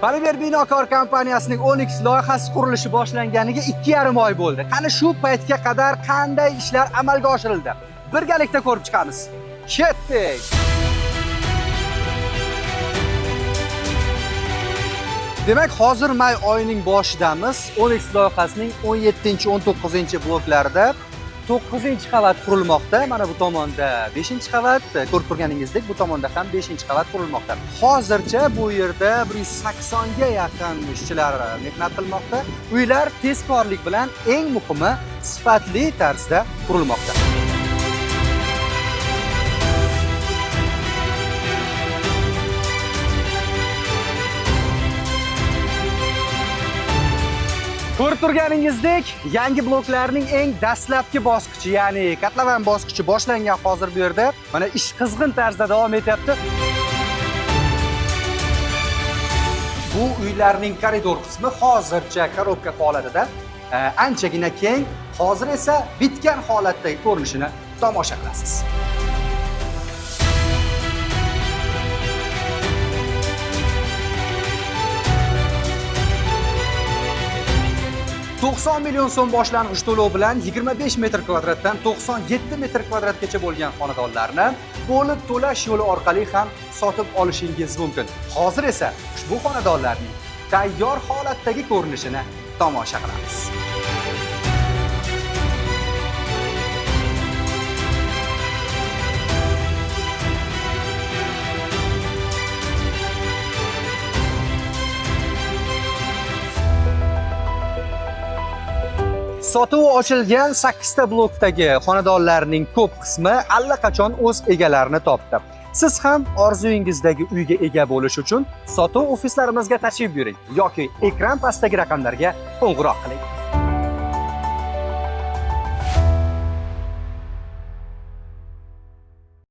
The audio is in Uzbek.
Polimer Binokor kompaniyasining Onyx loyihasi qurilishi boshlanganiga 2,5 oy bo'ldi. Qani shu paytga qadar qanday ishlar amalga oshirildi? Birgalikda ko'rib chiqamiz. Ketdik. Demak, hozir may oyining boshidamiz. Onyx loyihasining 17-19 bloklarida 9-qavat qurilmoqda. Mana bu tomonda 5-qavat, ko'rib turganingizdek, bu tomonda ham 5-qavat qurilmoqda. Hozircha bu yerda 180 ga yaqin ishchilar mehnat qilmoqda. Uylar tezkorlik bilan, eng muhimi, sifatli tarzda qurilmoqda. Ko'rib turganingizdek, yangi bloklarning eng dastlabki bosqichi, ya'ni kotlovan bosqichi boshlangan hozir bu yerda. Mana ish qizg'in tarzda davom etyapti. Bu uylarning koridor qismi hozircha korobka holatida, anchagina keng, hozir esa bitgan holatdagi ko'rinishini tomosha qilasiz. 90 million so'm boshlang'ich to'lov bilan 25 metr kvadratdan 97 metr kvadratgacha bo'lgan xonadonlarni bo'lib to'lash yo'li orqali ham sotib olishingiz mumkin. Hozir esa ushbu xonadonlarning tayyor holatdagi ko'rinishini tomosha qilamiz. Sotuv ochilgan 8 ta blokdagi xonadonlarning ko'p qismi allaqachon o'z egalarini topdi. Siz ham orzuyingizdagi uyga ega bo'lish uchun sotuv ofislarimizga tashrif buyuring yoki ekran pastidagi raqamlarga qo'ng'iroq qiling.